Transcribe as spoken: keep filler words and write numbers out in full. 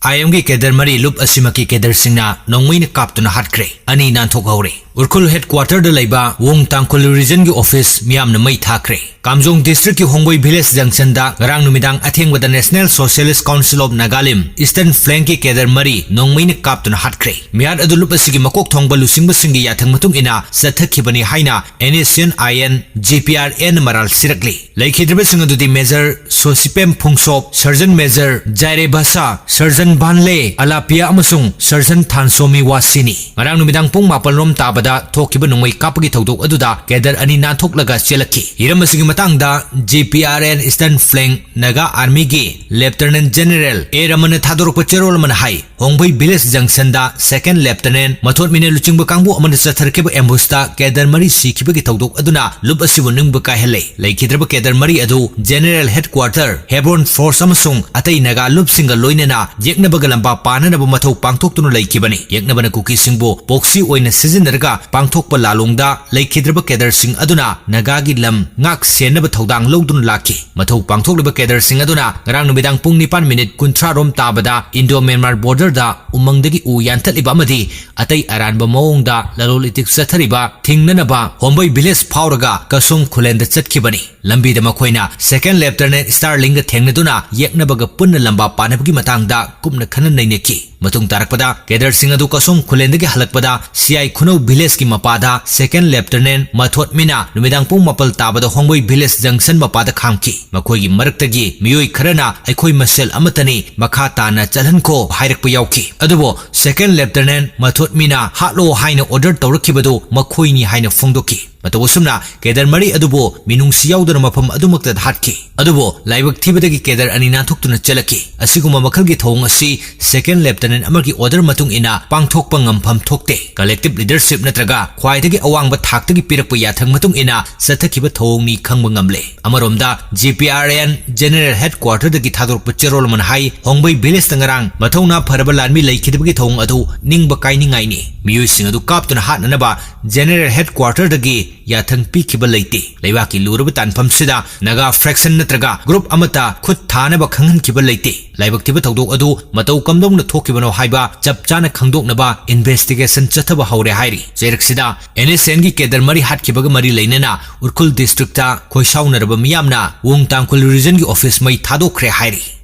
ꯑꯥꯏ ꯑꯦꯝꯒꯤ cadre ꯃꯔꯤ ꯂꯨꯞ ꯑꯁꯤꯃꯛꯀꯤ cadreꯁꯤꯡꯅ ꯅꯣꯡꯃꯩꯅ ꯀꯥꯞꯇꯨꯅ ꯍꯥꯠꯈ꯭ꯔꯦ꯫ ꯑꯅꯤ ꯅꯥꯟꯊꯣꯛꯍꯧꯔꯦ꯫ ꯎꯔꯈꯨꯜ headquarterꯗ ꯂꯩꯕ ꯋꯣꯡ ꯇꯥꯡꯈꯨꯜ regionꯒꯤ office ꯃꯤꯌꯥꯝꯅ ꯃꯩ ꯊꯥꯈ꯭ꯔꯦ꯫ ꯀꯥꯝꯖꯣꯡ districtꯀꯤ ꯍꯣꯡꯕꯣꯏ village junctionꯗ ꯉꯔꯥꯡ ꯅꯨꯃꯤꯗꯥꯡ ꯑꯊꯦꯡꯕꯗ National Socialist Council of Nagalim Eastern Flankꯀꯤ cadre ꯃꯔꯤ ꯅꯣꯡꯃꯩꯅ ꯀꯥꯞꯇꯨꯅ ꯍꯥꯠꯈ꯭ꯔꯦ꯫ ꯃꯤꯍꯥꯠ ꯑꯗꯨ ꯂꯨꯞ ꯑꯁꯤꯒꯤ ꯃꯀꯣꯛ ꯊꯣꯡꯕ ꯂꯨꯆꯤꯡꯕꯁꯤꯡꯒꯤ ꯌꯥꯊꯪ ꯃꯇꯨꯡ ꯏꯟꯅ ꯆꯠꯊꯈꯤꯕꯅꯤ ꯍꯥꯏꯅ NSCN-IN GPRN ꯃꯔꯥꯜ ꯁꯤꯔꯛꯂꯤ꯫ ꯂꯩꯈꯤꯗ꯭ꯔꯕꯁꯤꯡ ꯑꯗꯨꯗꯤ Major ꯁꯣꯁꯤꯄꯦꯝ ꯐꯨꯡꯁꯣꯞ, Sergeant Major ꯖꯥꯏꯔꯦ ꯚꯁꯥ, Sergeant ꯚꯥꯟꯂꯦ ꯑꯂꯥꯄꯤꯌꯥ ꯑꯃꯁꯨꯡ Sergeant ꯊꯥꯟꯁꯣꯃꯤ ꯋꯥꯁꯤꯅꯤ꯫ ꯉꯔꯥꯡ ꯅꯨꯃꯤꯗꯥꯡ ꯄꯨꯡ ꯃꯥꯄꯜ ꯔꯣꯝ ꯇꯥꯕꯗ ꯊꯣꯛꯈꯤꯕ ꯅꯣꯡꯃꯩ ꯀꯥꯞꯄꯒꯤ ꯊꯧꯗꯣꯛ ꯑꯗꯨꯗ cadre ꯑꯅꯤ ꯅꯥꯟꯊꯣꯛꯂꯒ ꯆꯦꯜꯂꯛꯈꯤ꯫ ꯍꯤꯔꯝ ꯑꯁꯤꯒꯤ ꯃꯇꯥꯡꯗ GPRN Eastern Flank Naga Armyꯒꯤ Lieutenant General A ꯔꯃꯟꯅ ꯊꯥꯗꯣꯔꯛꯄ ꯆꯦꯔꯣꯜ ꯑꯃꯅ ꯍꯥꯏ, ꯍꯣꯡꯕꯩ village junctionꯗ Second Lieutenant ꯃꯊꯣꯠꯃꯤꯅ ꯂꯨꯆꯤꯡꯕ ꯀꯥꯡꯕꯨ ꯑꯃꯅ ꯆꯠꯊꯔꯛꯈꯤꯕ ambushꯇ cadre ꯃꯔꯤ ꯁꯤꯈꯤꯕꯒꯤ ꯊꯧꯗꯣꯛ ꯑꯗꯨꯅ ꯂꯨꯞ ꯑꯁꯤꯕꯨ ꯅꯤꯡꯕ ꯀꯥꯏꯍꯜꯂꯦ꯫ ꯂꯩꯈꯤꯗ꯭ꯔꯕ cadre ꯃꯔꯤ ꯑꯗꯨ General Headquarter, Hebron Force ꯑꯃꯁꯨꯡ ꯑꯇꯩ ꯅꯥꯒꯥ ꯂꯨꯞꯁꯤꯡꯒ ꯂꯣꯏꯅꯅ ꯌꯦꯛꯅꯕꯒ ꯂꯝꯕꯥ ꯄꯥꯅꯅꯕ ꯃꯊꯧ ꯄꯥꯡꯊꯣꯛꯇꯨꯅ ꯂꯩꯈꯤꯕꯅꯤ꯫ ꯌꯦꯛꯅꯕꯅ ꯀꯨꯀꯤꯁꯤꯡꯕꯨ proxy ꯑꯣꯏꯅ ꯁꯤꯖꯤꯟꯅꯔꯒ ꯄꯥꯡꯊꯣꯛꯄ ꯂꯥꯂꯣꯡꯗ ꯂꯩꯈꯤꯗ꯭ꯔꯕ cadreꯁꯤꯡ ꯑꯗꯨꯅ ꯅꯥꯒꯥꯒꯤ ꯂꯝ ꯉꯥꯛ ꯁꯦꯟꯅꯕ ꯊꯧꯗꯥꯡ ꯂꯧꯗꯨꯅ ꯂꯥꯛꯈꯤ꯫ ꯃꯊꯧ ꯄꯥꯡꯊꯣꯛꯂꯤꯕ cadreꯁꯤꯡ ꯑꯗꯨꯅ ꯉꯔꯥꯡ ꯅꯨꯃꯤꯗꯥꯡ ꯄꯨꯡ ꯅꯤꯄꯥꯟ ꯃꯤꯅꯤꯠ ꯀꯨꯟꯊ꯭ꯔꯥ ꯔꯣꯝ ꯇꯥꯕꯗ Indo-Myanmar borderꯗ ꯎꯃꯪꯗꯒꯤ ꯎ ꯌꯥꯟꯊꯠꯂꯤꯕ ꯑꯃꯗꯤ ꯑꯇꯩ ꯑꯔꯥꯟꯕ ꯃꯑꯣꯡꯗ ꯂꯂꯣꯟ ꯏꯇꯤꯛ ꯆꯠꯊꯔꯤꯕ ꯊꯤꯡꯅꯅꯕ ꯍꯣꯝꯕꯩ village ꯐꯥꯎꯔꯒ ꯀꯁꯣꯡ ꯈꯨꯂꯦꯟꯗ ꯆꯠꯈꯤꯕꯅꯤ꯫ ꯂꯝꯕꯤꯗ ꯃꯈꯣꯏꯅ Second Lieutenant Starlingꯒ ꯊꯦꯡꯅꯗꯨꯅ ꯌꯦꯛꯅꯕꯒ ꯄꯨꯟꯅ ꯂꯝꯕꯥ ꯄꯥꯅꯕꯒꯤ ꯃꯇꯥꯡꯗ ꯀꯨꯞꯅ ꯈꯟꯅ ꯅꯩꯅꯈꯤ꯫ ꯃꯇꯨꯡ ꯇꯥꯔꯛꯄꯗ cadreꯁꯤꯡ ꯑꯗꯨ ꯀꯁꯣꯡ ꯈꯨꯂꯦꯟꯗꯒꯤ ꯍꯜꯂꯛꯄꯗ ꯁꯤꯌꯥꯏ ꯈꯨꯅꯧ villageꯀꯤ ꯃꯄꯥꯗ Second Lieutenant ꯃꯊꯣꯠꯃꯤꯅ ꯅꯨꯃꯤꯗꯥꯡ ꯄꯨꯡ ꯃꯥꯄꯜ ꯇꯥꯕꯗ ꯍꯣꯡꯕꯩ village junction ꯃꯄꯥꯗ ꯈꯥꯝꯈꯤ꯫ ꯃꯈꯣꯏꯒꯤ ꯃꯔꯛꯇꯒꯤ ꯃꯤꯑꯣꯏ ꯈꯔꯅ "ꯑꯩꯈꯣꯏ ꯃꯁꯦꯜ ꯑꯃꯠꯇꯅꯤ, ꯃꯈꯥ ꯇꯥꯅ ꯆꯠꯍꯟꯈꯣ" ꯍꯥꯏꯔꯛꯄ ꯌꯥꯎꯈꯤ꯫ ꯑꯗꯨꯕꯨ Second Lieutenant ꯃꯊꯣꯠꯃꯤꯅ "ꯍꯥꯠꯂꯣ" ꯍꯥꯏꯅ order ꯇꯧꯔꯛꯈꯤꯕꯗꯨ ꯃꯈꯣꯏꯅꯤ ꯍꯥꯏꯅ ꯐꯣꯡꯗꯣꯛꯈꯤ꯫ ꯃꯇꯧ ꯑꯁꯨꯝꯅ cadre ꯃꯔꯤ ꯑꯗꯨꯕꯨ ꯃꯤꯅꯨꯡꯁꯤ ꯌꯥꯎꯗꯅ ꯃꯐꯝ ꯑꯗꯨꯃꯛꯇꯗ ꯍꯥꯠꯈꯤ꯫ ꯑꯗꯨꯕꯨ ꯂꯥꯏꯕꯛ ꯊꯤꯕꯗꯒꯤ cadre ꯑꯅꯤ ꯅꯥꯟꯊꯣꯛꯇꯨꯅ ꯆꯦꯜꯂꯛꯈꯤ꯫ ꯑꯁꯤꯒꯨꯝꯕ ꯃꯈꯜꯒꯤ ꯊꯧꯑꯣꯡ ꯑꯁꯤ Second Lieutenant ꯑꯃꯒꯤ order ꯃꯇꯨꯡ ꯏꯟꯅ ꯄꯥꯡꯊꯣꯛꯄ ꯉꯝꯐꯝ ꯊꯣꯛꯇꯦ꯫ Collective leadership ꯅꯠꯇ꯭ꯔꯒ ꯈ꯭ꯋꯥꯏꯗꯒꯤ ꯑꯋꯥꯡꯕ ꯊꯥꯛꯇꯒꯤ ꯄꯤꯔꯛꯄ ꯌꯥꯊꯪ ꯃꯇꯨꯡ ꯏꯟꯅ ꯆꯠꯊꯈꯤꯕ ꯊꯧꯑꯣꯡꯅꯤ ꯈꯪꯕ ꯉꯝꯂꯦ꯫ ꯑꯃꯔꯣꯝꯗ GPRN General Headquarterꯗꯒꯤ ꯊꯥꯗꯣꯔꯛꯄ ꯆꯦꯔꯣꯜ ꯑꯃꯅ ꯍꯥꯏ, ꯍꯣꯡꯕꯩ villageꯇ ꯉꯔꯥꯡ ꯃꯊꯧꯅꯥ ꯐꯔꯕ ꯂꯥꯟꯃꯤ ꯂꯩꯈꯤꯗꯕꯒꯤ ꯊꯧꯑꯣꯡ ꯑꯗꯨ ꯅꯤꯡꯕ ꯀꯥꯏꯅꯤꯡꯉꯥꯏꯅꯤ꯫ ꯃꯤꯑꯣꯏꯁꯤꯡ ꯑꯗꯨ ꯀꯥꯞꯇꯨꯅ ꯍꯥꯠꯅꯅꯕ General Headquarter ꯗꯒꯤ ꯌꯥꯊꯪ ꯄꯤꯈꯤꯕ ꯂꯩꯇꯦ꯫ ꯂꯩꯕꯥꯛꯀꯤ ꯂꯨꯔꯕ ꯇꯥꯟꯐꯝꯁꯤꯗ Naga faction ꯅꯠꯇ꯭ꯔꯒ group ꯑꯃꯠꯇ ꯈꯨꯠ ꯊꯥꯅꯕ ꯈꯪꯍꯟꯈꯤꯕ ꯂꯩꯇꯦ꯫ ꯂꯥꯏꯕꯛ ꯊꯤꯕ ꯊꯧꯗꯣꯛ ꯑꯗꯨ ꯃꯇꯧ ꯀꯝꯗꯧꯅ ꯊꯣꯛꯈꯤꯕꯅꯣ ꯍꯥꯏꯕ ꯆꯞ ꯆꯥꯅ ꯈꯪꯗꯣꯛꯅꯕ investigation ꯆꯠꯊꯕ ꯍꯧꯔꯦ ꯍꯥꯏꯔꯤ꯫ ꯆꯩꯔꯛꯁꯤꯗ N S N ꯒꯤ cadre ꯃꯔꯤ ꯍꯥꯠꯈꯤꯕꯒ ꯃꯔꯤ ꯂꯩꯅꯅ ꯎꯈ꯭ꯔꯨꯜ district ꯇ ꯈꯣꯏꯁꯥꯎꯅꯔꯕ ꯃꯤꯌꯥꯝꯅ ꯋꯨꯡ ꯇꯥꯡꯈꯨꯜ region ꯒꯤ office ꯃꯩ ꯊꯥꯗꯣꯛꯈ꯭ꯔꯦ ꯍꯥꯏꯔꯤ꯫